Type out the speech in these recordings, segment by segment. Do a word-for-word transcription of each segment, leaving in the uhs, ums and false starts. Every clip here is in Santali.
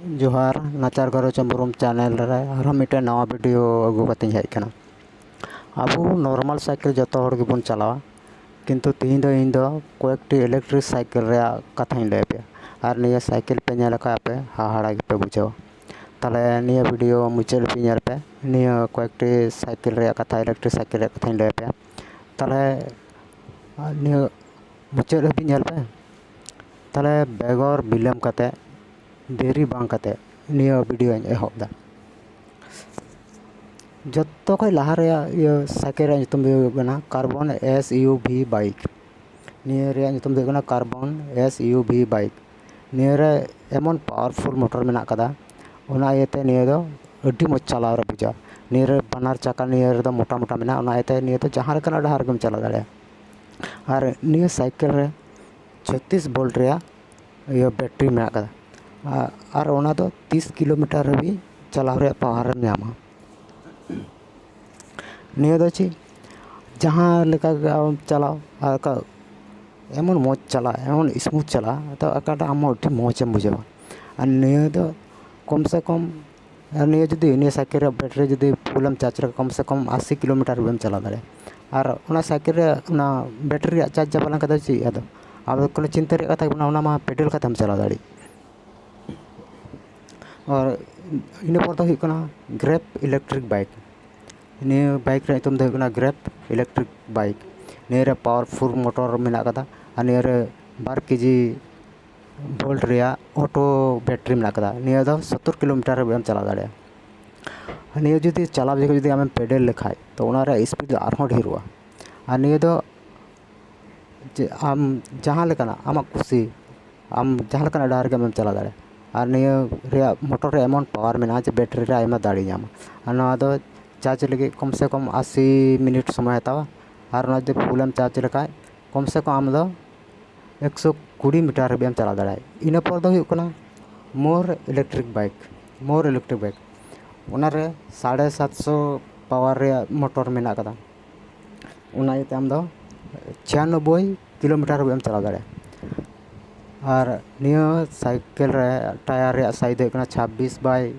ᱡᱚᱦᱟᱨ, ᱱᱟᱪᱟᱨ ᱜᱚᱨᱚ ᱪᱚᱢᱵᱩᱨᱩᱢ ᱪᱮᱱᱮᱞ ᱨᱮ ᱟᱨᱦᱚᱸ ᱢᱤᱫᱴᱮᱱ ᱱᱟᱣᱟ ᱵᱷᱤᱰᱤᱭᱳ ᱟᱹᱜᱩ ᱠᱟᱛᱮᱧ ᱦᱮᱡ ᱟᱠᱟᱱᱟ᱾ ᱟᱵᱚ ᱱᱚᱨᱢᱟᱞ ᱥᱟᱭᱠᱮᱞ ᱡᱚᱛᱚ ᱦᱚᱲ ᱜᱮᱵᱚᱱ ᱪᱟᱞᱟᱣᱟ, ᱠᱤᱱᱛᱩ ᱛᱮᱦᱮᱧ ᱫᱚ ᱤᱧ ᱫᱚ ᱠᱚᱭᱮᱠᱴᱤ ᱤᱞᱮᱠᱴᱨᱤᱠ ᱥᱟᱭᱠᱮᱞ ᱨᱮᱭᱟᱜ ᱠᱟᱛᱷᱟᱧ ᱞᱟᱹᱭ ᱟᱯᱮᱭᱟ᱾ ᱟᱨ ᱱᱤᱭᱟᱹ ᱥᱟᱭᱠᱮᱞ ᱯᱮ ᱧᱮᱞ ᱞᱮᱠᱷᱟᱱ ᱟᱯᱮ ᱦᱟᱦᱟᱲᱟ ᱜᱮᱯᱮ ᱵᱩᱡᱷᱟᱹᱣᱟ᱾ ᱛᱟᱦᱚᱞᱮ ᱱᱤᱭᱟᱹ ᱵᱷᱤᱰᱤᱭᱳ ᱢᱩᱪᱟᱹᱫ ᱦᱟᱹᱵᱤᱡ ᱧᱮᱞ ᱯᱮ᱾ ᱱᱤᱭᱟᱹ ᱠᱚᱭᱮᱠᱴᱤ ᱥᱟᱭᱠᱮᱞ ᱨᱮᱭᱟᱜ ᱠᱟᱛᱷᱟ, ᱤᱞᱮᱠᱴᱨᱤᱠ ᱥᱟᱭᱠᱮᱞ ᱨᱮᱭᱟᱜ ᱠᱟᱛᱷᱟᱧ ᱞᱟᱹᱭ ᱟᱯᱮᱭᱟ᱾ ᱛᱟᱦᱚᱞᱮ ᱱᱤᱭᱟᱹ ᱢᱩᱪᱟᱹᱫ ᱦᱟᱹᱵᱤᱡ ᱧᱮᱞ ᱯᱮ᱾ ᱛᱟᱦᱚᱞᱮ ᱵᱮᱜᱚᱨ ᱵᱤᱞᱚᱢ ᱠᱟᱛᱮ, ᱫᱮᱨᱤ ᱵᱟᱝ ᱠᱟᱛᱮ ᱱᱤᱭᱟᱹ ᱵᱷᱤᱰᱤᱭᱳᱧ ᱮᱦᱚᱵ ᱮᱫᱟ᱾ ᱡᱚᱛᱚ ᱠᱷᱚᱡ ᱞᱟᱦᱟ ᱨᱮᱭᱟᱜ ᱤᱭᱟᱹ ᱥᱟᱭᱠᱮᱞ ᱨᱮᱭᱟᱜ ᱧᱩᱛᱩᱢ ᱫᱚ ᱦᱩᱭᱩᱜ ᱠᱟᱱᱟ ᱠᱟᱨᱵᱚᱱ ᱮᱥ ᱤᱭᱩ ᱵᱷᱤ ᱵᱟᱭᱤᱠ᱾ ᱱᱤᱭᱟᱹ ᱨᱮᱭᱟᱜ ᱧᱩᱛᱩᱢ ᱫᱚ ᱦᱩᱭᱩᱜ ᱠᱟᱱᱟ ᱠᱟᱨᱵᱚᱱ ᱮᱥ ᱤᱭᱩ ᱵᱷᱤ ᱵᱟᱭᱤᱠ᱾ ᱱᱤᱭᱟᱹ ᱨᱮ ᱮᱢᱚᱱ ᱯᱟᱣᱟᱨᱯᱷᱩᱞ ᱢᱚᱴᱚᱨ ᱢᱮᱱᱟᱜ ᱠᱟᱫᱟ, ᱚᱱᱟ ᱤᱭᱟᱹᱛᱮ ᱱᱤᱭᱟᱹ ᱫᱚ ᱟᱹᱰᱤ ᱢᱚᱡᱽ ᱪᱟᱞᱟᱣ ᱨᱮ ᱵᱩᱡᱷᱟᱹᱜᱼᱟ᱾ ᱱᱤᱭᱟᱹ ᱨᱮ ᱵᱟᱱᱟᱨ ᱪᱟᱠᱟ ᱱᱤᱭᱟᱹ ᱨᱮᱫᱚ ᱢᱚᱴᱟ ᱢᱚᱴᱟ ᱢᱮᱱᱟᱜᱼᱟ, ᱚᱱᱟ ᱤᱭᱟᱹᱛᱮ ᱱᱤᱭᱟᱹ ᱫᱚ ᱡᱟᱦᱟᱸ ᱞᱮᱠᱟᱱᱟᱜ ᱰᱟᱦᱟᱨ ᱜᱮᱢ ᱪᱟᱞᱟᱣ ᱫᱟᱲᱮᱭᱟᱜᱼᱟ᱾ ᱟᱨ ᱱᱤᱭᱟᱹ ᱥᱟᱭᱠᱮᱞ ᱨᱮ ᱪᱷᱚᱛᱨᱤᱥ ᱵᱷᱳᱞᱴ ᱨᱮᱭᱟᱜ ᱤᱭᱟᱹ ᱵᱮᱴᱨᱤ ᱢᱮᱱᱟᱜ ᱠᱟᱫᱟ᱾ ᱟ-, ᱟᱨ ᱚᱱᱟ ᱫᱚ ᱛᱤᱥ ᱠᱤᱞᱳᱢᱤᱴᱟᱨ ᱦᱟᱹᱵᱤᱡ ᱪᱟᱞᱟᱣ ᱨᱮᱭᱟᱜ ᱯᱟᱣᱟᱨᱮᱢ ᱧᱟᱢᱟ᱾ ᱱᱤᱭᱟᱹ ᱫᱚ ᱪᱮᱫ, ᱡᱟᱦᱟᱸ ᱞᱮᱠᱟ ᱜᱮ ᱟᱢ ᱪᱟᱞᱟᱣ, ᱟᱨ ᱚᱠᱟ ᱮᱢᱚᱱ ᱢᱚᱡᱽ ᱪᱟᱞᱟᱜᱼᱟ, ᱮᱢᱚᱱ ᱥᱢᱩᱛᱷ ᱪᱟᱞᱟᱜᱼᱟ, ᱛᱚ ᱚᱠᱟᱴᱟᱜ ᱟᱢ ᱦᱚᱸ ᱟᱹᱰᱤ ᱢᱚᱡᱽ ᱮᱢ ᱵᱩᱡᱷᱟᱹᱣᱟ᱾ ᱟᱨ ᱱᱤᱭᱟᱹ ᱫᱚ ᱠᱚᱢ ᱥᱮ ᱠᱚᱢ, ᱟᱨ ᱱᱤᱭᱟᱹ ᱡᱩᱫᱤ, ᱱᱤᱭᱟᱹ ᱥᱟᱭᱠᱮᱞ ᱨᱮᱭᱟᱜ ᱵᱮᱴᱨᱤ ᱡᱩᱫᱤ ᱯᱷᱩᱞᱮᱢ ᱪᱟᱨᱡᱽ ᱞᱮᱠᱷᱟᱱ, ᱠᱚᱢ ᱥᱮ ᱠᱚᱢ ᱟᱥᱤ ᱠᱤᱞᱳᱢᱤᱴᱟᱨ ᱦᱟᱹᱵᱤᱡ ᱮᱢ ᱪᱟᱞᱟᱣ ᱫᱟᱲᱮᱭᱟᱜᱼᱟ᱾ ᱟᱨ ᱚᱱᱟ ᱥᱟᱭᱠᱮᱞ ᱨᱮᱭᱟᱜ ᱚᱱᱟ ᱵᱮᱴᱨᱤ ᱨᱮᱭᱟᱜ ᱪᱟᱨᱡᱽ ᱪᱟᱵᱟ ᱞᱮᱱᱠᱷᱟᱱ ᱫᱚ ᱪᱮᱫ ᱟᱫᱚ? ᱟᱫᱚ ᱠᱳᱱᱳ ᱪᱤᱱᱛᱟᱹ ᱨᱮᱭᱟᱜ ᱠᱟᱛᱷᱟ ᱜᱮ ᱵᱟᱹᱱᱩᱜᱼᱟ, ᱚᱱᱟ ᱢᱟ ᱯᱮᱰᱮᱞ ᱠᱟᱛᱮᱢ ᱪᱟᱞᱟᱣ ᱫᱟᱲᱮᱭᱟᱜ᱾ ᱟᱨ ᱤᱱᱟᱹ ᱯᱚᱨ ᱫᱚ ᱦᱩᱭᱩᱜ ᱠᱟᱱᱟ ᱜᱨᱮᱯ ᱤᱞᱮᱠᱴᱨᱤᱠ ᱵᱟᱭᱤᱠ᱾ ᱱᱤᱭᱟᱹ ᱵᱟᱭᱤᱠ ᱨᱮᱭᱟᱜ ᱧᱩᱛᱩᱢ ᱫᱚ ᱦᱩᱭᱩᱜ ᱠᱟᱱᱟ ᱜᱨᱮᱯ ᱤᱞᱮᱠᱴᱨᱤᱠ ᱵᱟᱭᱤᱠ᱾ ᱱᱤᱭᱟᱹ ᱨᱮ ᱯᱟᱣᱟᱨᱯᱷᱩᱞ ᱢᱚᱴᱚᱨ ᱢᱮᱱᱟᱜ ᱠᱟᱫᱟ, ᱟᱨ ᱱᱤᱭᱟᱹ ᱨᱮ ᱵᱟᱨ ᱠᱮᱡᱤ ᱵᱷᱳᱞᱴ ᱨᱮᱭᱟᱜ ᱚᱴᱳ ᱵᱮᱴᱨᱤ ᱢᱮᱱᱟᱜ ᱠᱟᱫᱟ᱾ ᱱᱤᱭᱟᱹ ᱫᱚ ᱥᱚᱛᱛᱚᱨ ᱠᱤᱞᱳᱢᱤᱴᱟᱨ ᱦᱟᱹᱵᱤᱡ ᱮᱢ ᱪᱟᱞᱟᱣ ᱫᱟᱲᱮᱭᱟᱜᱼᱟ᱾ ᱱᱤᱭᱟᱹ ᱡᱩᱫᱤ ᱪᱟᱞᱟᱣ ᱡᱚᱠᱷᱚᱱ ᱡᱩᱫᱤ ᱟᱢᱮᱢ ᱯᱮᱰᱮᱞ ᱞᱮᱠᱷᱟᱡ, ᱛᱚ ᱚᱱᱟ ᱨᱮᱭᱟᱜ ᱥᱯᱤᱰ ᱫᱚ ᱟᱨᱦᱚᱸ ᱰᱷᱮᱨᱚᱜᱼᱟ᱾ ᱟᱨ ᱱᱤᱭᱟᱹ ᱫᱚ ᱡᱮ ᱟᱢ ᱡᱟᱦᱟᱸ ᱞᱮᱠᱟᱱᱟᱜ ᱟᱢᱟᱜ ᱠᱩᱥᱤ, ᱟᱢ ᱡᱟᱦᱟᱸ ᱞᱮᱠᱟᱱᱟᱜ ᱰᱟᱦᱟᱨ ᱨᱮᱜᱮ ᱟᱢᱮᱢ ᱪᱟᱞᱟᱣ ᱫᱟᱲᱮᱭᱟᱜᱼᱟ᱾ ᱟᱨ ᱱᱤᱭᱟᱹ ᱨᱮᱭᱟᱜ ᱢᱚᱴᱚᱨ ᱨᱮ ᱮᱢᱚᱱ ᱯᱟᱣᱟᱨ ᱢᱮᱱᱟᱜᱼᱟ ᱡᱮ ᱵᱮᱴᱨᱤ ᱨᱮ ᱟᱭᱢᱟ ᱫᱟᱲᱮ ᱧᱟᱢᱟ᱾ ᱟᱨ ᱱᱚᱣᱟ ᱫᱚ ᱪᱟᱨᱡᱽ ᱞᱟᱹᱜᱤᱫ ᱠᱚᱢ ᱥᱮ ᱠᱚᱢ ᱟᱥᱤ ᱢᱤᱱᱤᱴ ᱥᱚᱢᱚᱭ ᱦᱟᱛᱟᱣᱟ᱾ ᱟᱨ ᱚᱱᱟ ᱡᱩᱫᱤ ᱯᱷᱩᱞᱮᱢ ᱪᱟᱨᱡᱽ ᱞᱮᱠᱷᱟᱡ, ᱠᱚᱢ ᱥᱮ ᱠᱚᱢ ᱟᱢ ᱫᱚ ᱮᱠᱥᱚ ᱠᱩᱲᱤ ᱢᱤᱴᱟᱨ ᱦᱟᱹᱵᱤᱡ ᱮᱢ ᱪᱟᱞᱟᱣ ᱫᱟᱲᱮᱭᱟᱜᱼᱟ᱾ ᱤᱱᱟᱹ ᱯᱚᱨ ᱫᱚ ᱦᱩᱭᱩᱜ ᱠᱟᱱᱟ ᱢᱳᱨ ᱤᱞᱮᱠᱴᱨᱤᱠ ᱵᱟᱭᱤᱠ᱾ ᱢᱳᱨ ᱤᱞᱮᱠᱴᱨᱤᱠ ᱵᱟᱭᱤᱠ, ᱚᱱᱟᱨᱮ ᱥᱟᱲᱮ ᱥᱟᱛᱥᱚ ᱯᱟᱣᱟᱨ ᱨᱮᱭᱟᱜ ᱢᱚᱴᱚᱨ ᱢᱮᱱᱟᱜ ᱠᱟᱫᱟ᱾ ᱚᱱᱟ ᱤᱭᱟᱹᱛᱮ ᱟᱢ ᱫᱚ ᱪᱷᱤᱭᱟᱱᱚᱵᱵᱳᱭ ᱠᱤᱞᱳᱢᱤᱴᱟᱨ ᱦᱟᱹᱵᱤᱡ ᱮᱢ ᱪᱟᱞᱟᱣ ᱫᱟᱲᱮᱭᱟᱜᱼᱟ᱾ ᱟᱨ ᱱᱤᱭᱟᱹ ᱥᱟᱭᱠᱮᱞ ᱨᱮ ᱴᱟᱭᱟᱨ ᱨᱮᱭᱟᱜ ᱥᱟᱭᱤᱡᱽ ᱫᱚ ᱦᱩᱭᱩᱜ ᱠᱟᱱᱟ ᱪᱷᱟᱵᱵᱤᱥ ᱵᱟᱭ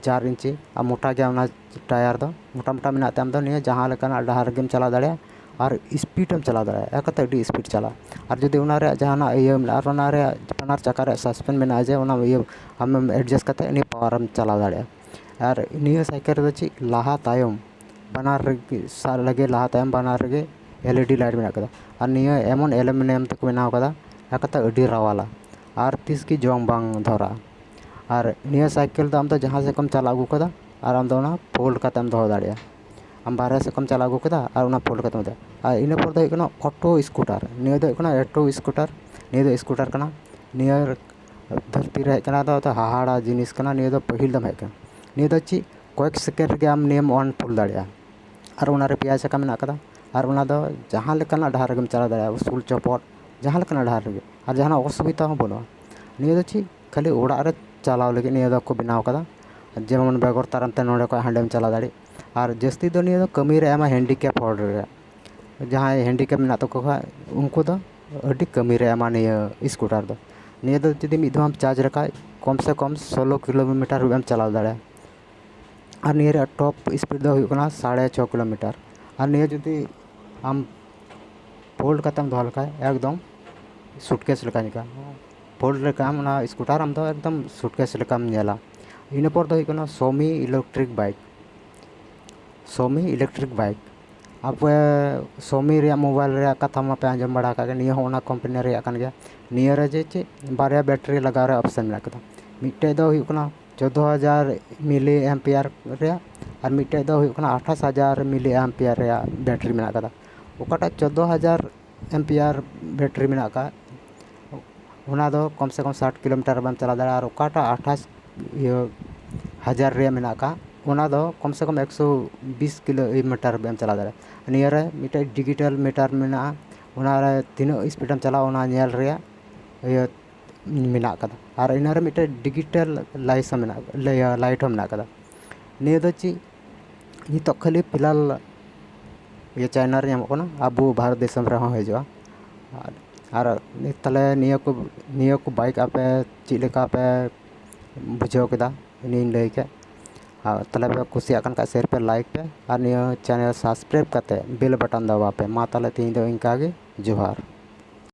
ᱪᱟᱨ ᱤᱧᱪᱤ᱾ ᱟᱨ ᱢᱚᱴᱟ ᱜᱮᱭᱟ ᱚᱱᱟ ᱴᱟᱭᱟᱨ ᱫᱚ, ᱢᱚᱴᱟ ᱢᱚᱴᱟ ᱢᱮᱱᱟᱜ ᱛᱟᱭ᱾ ᱟᱢ ᱫᱚ ᱱᱤᱭᱟᱹ ᱡᱟᱦᱟᱸ ᱞᱮᱠᱟᱱᱟᱜ ᱰᱟᱦᱟᱨ ᱨᱮᱜᱮᱢ ᱪᱟᱞᱟᱣ ᱫᱟᱲᱮᱭᱟᱜᱼᱟ ᱟᱨ ᱥᱯᱤᱰ ᱮᱢ ᱪᱟᱞᱟᱣ ᱫᱟᱲᱮᱭᱟᱜᱼᱟ, ᱮᱠᱟᱛᱮ ᱟᱹᱰᱤ ᱥᱯᱤᱰ ᱪᱟᱞᱟᱜᱼᱟ᱾ ᱟᱨ ᱡᱩᱫᱤ ᱚᱱᱟ ᱨᱮᱭᱟᱜ ᱡᱟᱦᱟᱱᱟᱜ ᱤᱭᱟᱹ ᱢᱮᱱᱟᱜᱼᱟ, ᱟᱨ ᱚᱱᱟ ᱨᱮᱭᱟᱜ ᱵᱟᱱᱟᱨ ᱪᱟᱠᱟ ᱨᱮᱭᱟᱜ ᱥᱟᱥᱯᱮᱱ ᱢᱮᱱᱟᱜᱼᱟ, ᱡᱮ ᱚᱱᱟ ᱤᱭᱟᱹ ᱟᱢᱮᱢ ᱮᱰᱡᱟᱥᱴ ᱠᱟᱛᱮ ᱱᱤᱭᱟᱹ ᱯᱟᱣᱟᱨᱮᱢ ᱪᱟᱞᱟᱣ ᱫᱟᱲᱮᱭᱟᱜᱼᱟ᱾ ᱟᱨ ᱱᱤᱭᱟᱹ ᱥᱟᱭᱠᱮᱞ ᱨᱮᱫᱚ ᱪᱮᱫ ᱞᱟᱦᱟ ᱛᱟᱭᱚᱢ ᱵᱟᱱᱟᱨ ᱨᱮᱜᱮ, ᱥᱟᱵ ᱞᱟᱹᱜᱤᱫ ᱞᱟᱦᱟ ᱛᱟᱭᱚᱢ ᱵᱟᱱᱟᱨ ᱨᱮᱜᱮ ᱮᱞ ᱤ ᱰᱤ ᱞᱟᱭᱤᱴ ᱢᱮᱱᱟᱜ ᱠᱟᱫᱟ᱾ ᱟᱨ ᱱᱤᱭᱟᱹ ᱮᱢᱚᱱ ᱮᱞᱩᱢᱤᱱᱤᱭᱟᱢ ᱛᱮᱠᱚ ᱵᱮᱱᱟᱣ ᱠᱟᱫᱟ, ᱮᱠᱟᱛᱮ ᱟᱹᱰᱤ ᱨᱟᱣᱟᱞᱟ ᱟᱨ ᱛᱤᱥ ᱜᱮ ᱡᱚᱝ ᱵᱟᱝ ᱫᱷᱚᱨᱟᱜᱼᱟ᱾ ᱟᱨ ᱱᱤᱭᱟᱹ ᱥᱟᱭᱠᱮᱞ ᱫᱚ ᱟᱢ ᱫᱚ ᱡᱟᱦᱟᱸ ᱥᱮᱫ ᱠᱷᱚᱱᱮᱢ ᱪᱟᱞᱟᱣ ᱟᱹᱜᱩ ᱠᱟᱫᱟ ᱟᱨ ᱟᱢ ᱫᱚ ᱚᱱᱟ ᱯᱷᱳᱞᱰ ᱠᱟᱛᱮᱢ ᱫᱚᱦᱚ ᱫᱟᱲᱮᱭᱟᱜᱼᱟ᱾ ᱟᱢ ᱵᱟᱦᱨᱮ ᱥᱮᱫ ᱠᱷᱚᱱᱮᱢ ᱪᱟᱞᱟᱣ ᱟᱹᱜᱩ ᱠᱮᱫᱟ ᱟᱨ ᱚᱱᱟ ᱯᱷᱳᱞᱰ ᱠᱟᱛᱮᱢ ᱤᱫᱤᱭᱟ᱾ ᱟᱨ ᱤᱱᱟᱹ ᱯᱚᱨ ᱫᱚ ᱦᱩᱭᱩᱜ ᱠᱟᱱᱟ ᱚᱴᱳ ᱥᱠᱩᱴᱟᱨ᱾ ᱱᱤᱭᱟᱹ ᱫᱚ ᱦᱩᱭᱩᱜ ᱠᱟᱱᱟ ᱚᱴᱳ ᱥᱠᱩᱴᱟᱨ᱾ ᱱᱤᱭᱟᱹ ᱫᱚ ᱥᱠᱩᱴᱟᱨ ᱠᱟᱱᱟ᱾ ᱱᱤᱭᱟᱹ ᱫᱷᱟᱹᱨᱛᱤ ᱨᱮ ᱦᱮᱡ ᱠᱟᱱᱟ ᱫᱚ ᱦᱟᱦᱟᱲᱟ ᱡᱤᱱᱤᱥ ᱠᱟᱱᱟ᱾ ᱱᱤᱭᱟᱹ ᱫᱚ ᱯᱟᱹᱦᱤᱞ ᱫᱚᱢ ᱦᱮᱡ ᱠᱟᱱᱟ᱾ ᱱᱤᱭᱟᱹ ᱫᱚ ᱪᱮᱫ, ᱠᱚᱭᱮᱠ ᱥᱮᱠᱮᱱᱰ ᱨᱮᱜᱮ ᱟᱢ ᱱᱤᱭᱟᱹᱢ ᱚᱱ ᱯᱷᱩᱞ ᱫᱟᱲᱮᱭᱟᱜᱼᱟ᱾ ᱟᱨ ᱚᱱᱟᱨᱮ ᱯᱮᱭᱟ ᱪᱟᱠᱟ ᱢᱮᱱᱟᱜ ᱠᱟᱫᱟ᱾ ᱟᱨ ᱚᱱᱟ ᱫᱚ ᱡᱟᱦᱟᱸ ᱞᱮᱠᱟᱱᱟᱜ ᱰᱟᱦᱟᱨ ᱨᱮᱜᱮᱢ ᱪᱟᱞᱟᱣ ᱫᱟᱲᱮᱭᱟᱜᱼᱟ, ᱩᱥᱩᱞ ᱪᱚᱯᱚᱴ, ᱡᱟᱦᱟᱸ ᱞᱮᱠᱟᱱᱟᱜ ᱰᱟᱦᱟᱨ ᱨᱮᱜᱮ᱾ ᱟᱨ ᱡᱟᱦᱟᱱᱟᱜ ᱚᱥᱩᱵᱤᱫᱟ ᱦᱚᱸ ᱵᱟᱹᱱᱩᱜᱼᱟ᱾ ᱱᱤᱭᱟᱹ ᱫᱚ ᱪᱮᱫ, ᱠᱷᱟᱹᱞᱤ ᱚᱲᱟᱜ ᱨᱮ ᱪᱟᱞᱟᱣ ᱞᱟᱹᱜᱤᱫ ᱱᱤᱭᱟᱹ ᱫᱚᱠᱚ ᱵᱮᱱᱟᱣ ᱠᱟᱫᱟ, ᱡᱮᱢᱚᱱ ᱵᱮᱜᱚᱨ ᱛᱟᱨᱟᱢ ᱛᱮ ᱱᱚᱸᱰᱮ ᱠᱷᱚᱱ ᱦᱟᱸᱰᱮᱢ ᱪᱟᱞᱟᱣ ᱫᱟᱲᱮᱜ᱾ ᱟᱨ ᱡᱟᱹᱥᱛᱤ ᱫᱚ ᱱᱤᱭᱟᱹ ᱫᱚ ᱠᱟᱹᱢᱤ ᱨᱮ ᱮᱢᱟ, ᱦᱮᱱᱰᱤᱠᱮᱯ ᱦᱚᱲ ᱨᱮ, ᱡᱟᱦᱟᱸᱭ ᱦᱮᱱᱰᱤᱠᱮᱯ ᱢᱮᱱᱟᱜ ᱛᱟᱠᱚ ᱠᱷᱟᱡ, ᱩᱱᱠᱩ ᱫᱚ ᱟᱹᱰᱤ ᱠᱟᱹᱢᱤ ᱨᱮ ᱮᱢᱟ ᱱᱤᱭᱟᱹ ᱥᱠᱩᱴᱟᱨ ᱫᱚ᱾ ᱱᱤᱭᱟᱹ ᱫᱚ ᱡᱩᱫᱤ ᱢᱤᱫ ᱫᱷᱟᱣᱮᱢ ᱪᱟᱨᱡᱽ ᱞᱮᱠᱷᱟᱡ, ᱠᱚᱢ ᱥᱮ ᱠᱚᱢ ᱥᱳᱞᱳ ᱠᱤᱞᱳᱢᱤᱴᱟᱨ ᱦᱟᱹᱵᱤᱡ ᱮᱢ ᱪᱟᱞᱟᱣ ᱫᱟᱲᱮᱭᱟᱜᱼᱟ᱾ ᱟᱨ ᱱᱤᱭᱟᱹ ᱨᱮᱭᱟᱜ ᱴᱚᱯ ᱥᱯᱤᱰ ᱫᱚ ᱦᱩᱭᱩᱜ ᱠᱟᱱᱟ ᱥᱟᱲᱮ ᱪᱷᱚ ᱠᱤᱞᱳᱢᱤᱴᱟᱨ᱾ ᱟᱨ ᱱᱤᱭᱟᱹ ᱡᱩᱫᱤ ᱟᱢ ᱯᱷᱳᱞᱰ ᱠᱟᱛᱮᱢ ᱫᱚᱦᱚ ᱞᱮᱠᱷᱟᱡ, ᱮᱠᱫᱚᱢ ᱥᱩᱴᱠᱮᱥ ᱞᱮᱠᱟ ᱧᱮᱞᱚᱜᱼᱟ᱾ ᱯᱷᱳᱞᱰ ᱞᱮᱠᱷᱟᱱ ᱚᱱᱟ ᱥᱠᱩᱴᱟᱨ ᱟᱢ ᱫᱚ ᱮᱠᱫᱚᱢ ᱥᱩᱴᱠᱮᱥ ᱞᱮᱠᱟᱢ ᱧᱮᱞᱟ᱾ ᱤᱱᱟᱹ ᱯᱚᱨ ᱫᱚ ᱦᱩᱭᱩᱜ ᱠᱟᱱᱟ Somi electric bike. Somi electric bike. ᱟᱯᱮ ᱥᱳᱢᱤ ᱨᱮᱭᱟᱜ ᱢᱳᱵᱟᱭᱤᱞ ᱨᱮᱭᱟᱜ ᱠᱟᱛᱷᱟ ᱢᱟᱯᱮ ᱟᱸᱡᱚᱢ ᱵᱟᱲᱟ ᱟᱠᱟᱫ ᱜᱮ, ᱱᱤᱭᱟᱹ ᱦᱚᱸ ᱚᱱᱟ ᱠᱳᱢᱯᱟᱱᱤ ᱨᱮᱭᱟᱜ ᱠᱟᱱ ᱜᱮᱭᱟ᱾ ᱱᱤᱭᱟᱹ ᱨᱮ ᱡᱮ ᱪᱮᱫ, ᱵᱟᱨᱭᱟ ᱵᱮᱴᱨᱤ ᱞᱟᱜᱟᱣ ᱨᱮᱭᱟᱜ ᱚᱯᱥᱮᱱ ᱢᱮᱱᱟᱜ ᱠᱟᱫᱟ᱾ ᱢᱤᱫᱴᱮᱡ ᱫᱚ ᱦᱩᱭᱩᱜ ᱠᱟᱱᱟ ᱪᱳᱫᱽᱫᱳ ᱦᱟᱡᱟᱨ ᱢᱤᱞᱤ ᱮᱢᱯᱤᱭᱟᱨ ᱨᱮᱭᱟᱜ, ᱟᱨ ᱢᱤᱫᱴᱮᱡ ᱫᱚ ᱦᱩᱭᱩᱜ ᱠᱟᱱᱟ ᱟᱴᱷᱟᱥ ᱦᱟᱡᱟᱨ ᱢᱤᱞᱤ ᱮᱢᱯᱤᱭᱟᱨ ᱨᱮᱭᱟᱜ ᱵᱮᱴᱨᱤ ᱢᱮᱱᱟᱜ ᱠᱟᱫᱟ᱾ ᱚᱠᱟᱴᱟᱜ ᱪᱳᱫᱽᱫᱳ ᱦᱟᱡᱟᱨ ᱮᱢᱯᱤᱭᱟᱨ ᱵᱮᱴᱨᱤ ᱢᱮᱱᱟᱜ ᱟᱠᱟᱫ, ᱚᱱᱟ ᱫᱚ ᱠᱚᱢ ᱥᱮ ᱠᱚᱢ ᱥᱟᱴ ᱠᱤᱞᱳᱢᱤᱴᱟᱨ ᱵᱮᱱ ᱪᱟᱞᱟᱣ ᱫᱟᱲᱮᱭᱟᱜᱼᱟ᱾ ᱟᱨ ᱚᱠᱟᱴᱟᱜ ᱟᱴᱷᱟᱥ, ᱤᱭᱟᱹ, ᱦᱟᱡᱟᱨ ᱨᱮᱭᱟᱜ ᱢᱮᱱᱟᱜ ᱟᱠᱟᱫ, ᱚᱱᱟ ᱫᱚ ᱠᱚᱢ ᱥᱮ ᱠᱚᱢ ᱮᱠᱥᱚ ᱵᱤᱥ ᱠᱤᱞᱳᱢᱤᱴᱟᱨ ᱵᱮᱱ ᱪᱟᱞᱟᱣ ᱫᱟᱲᱮᱭᱟᱜᱼᱟ᱾ ᱱᱤᱭᱟᱹ ᱨᱮ ᱢᱤᱫᱴᱮᱡ ᱰᱤᱡᱤᱴᱟᱞ ᱢᱤᱴᱟᱨ ᱢᱮᱱᱟᱜᱼᱟ, ᱚᱱᱟ ᱨᱮ ᱛᱤᱱᱟᱹᱜ ᱥᱯᱤᱰ ᱮᱢ ᱪᱟᱞᱟᱣᱟ, ᱚᱱᱟ ᱧᱮᱞ ᱨᱮᱭᱟᱜ ᱤᱭᱟᱹ ᱢᱮᱱᱟᱜ ᱟᱠᱟᱫᱟ᱾ ᱟᱨ ᱤᱱᱟᱹ ᱨᱮ ᱢᱤᱫᱴᱮᱡ ᱰᱤᱡᱤᱴᱟᱞ ᱞᱟᱭᱤᱥ ᱦᱚᱸ ᱢᱮᱱᱟᱜ, ᱤᱭᱟᱹ, ᱞᱟᱭᱤᱴ ᱦᱚᱸ ᱢᱮᱱᱟᱜ ᱟᱠᱟᱫᱟ᱾ ᱱᱤᱭᱟᱹ ᱫᱚ ᱪᱮᱫ, ᱱᱤᱛᱚᱜ ᱠᱷᱟᱹᱞᱤ ᱯᱷᱤᱞᱦᱟᱞ ᱤᱭᱟᱹ ᱪᱟᱭᱱᱟ ᱨᱮ ᱧᱟᱢᱚᱜ ᱠᱟᱱᱟ, ᱟᱵᱚ ᱵᱷᱟᱨᱚᱛ ᱫᱤᱥᱚᱢ ᱨᱮᱦᱚᱸ ᱦᱤᱡᱩᱜᱼᱟ᱾ ᱟᱨ ᱟᱨ ᱛᱟᱦᱚᱞᱮ ᱱᱤᱭᱟᱹ ᱠᱚ ᱱᱤᱭᱟᱹ ᱠᱚ ᱵᱟᱭᱤᱠ ᱟᱯᱮ ᱪᱮᱫ ᱞᱮᱠᱟ ᱯᱮ ᱵᱩᱡᱷᱟᱹᱣ ᱠᱮᱫᱟ, ᱤᱧᱤᱧ ᱞᱟᱹᱭ ᱠᱮᱫ᱾ ᱟᱨ ᱛᱟᱦᱚᱞᱮ ᱯᱮ ᱠᱩᱥᱤᱭᱟᱜ ᱠᱟᱱ ᱠᱷᱟᱡ ᱥᱮᱭᱟᱨ ᱯᱮ, ᱞᱟᱭᱤᱠ ᱯᱮ, ᱟᱨ ᱱᱤᱭᱟᱹ ᱪᱮᱱᱮᱞ ᱥᱟᱵᱥᱠᱨᱟᱭᱤᱵ ᱠᱟᱛᱮ ᱵᱮᱞ ᱵᱟᱴᱚᱱ ᱫᱟᱵᱟᱣ ᱯᱮ᱾ ᱢᱟ ᱛᱟᱦᱚᱞᱮ ᱛᱮᱦᱮᱧ ᱫᱚ ᱤᱱᱠᱟ ᱜᱮ, ᱡᱚᱦᱟᱨ᱾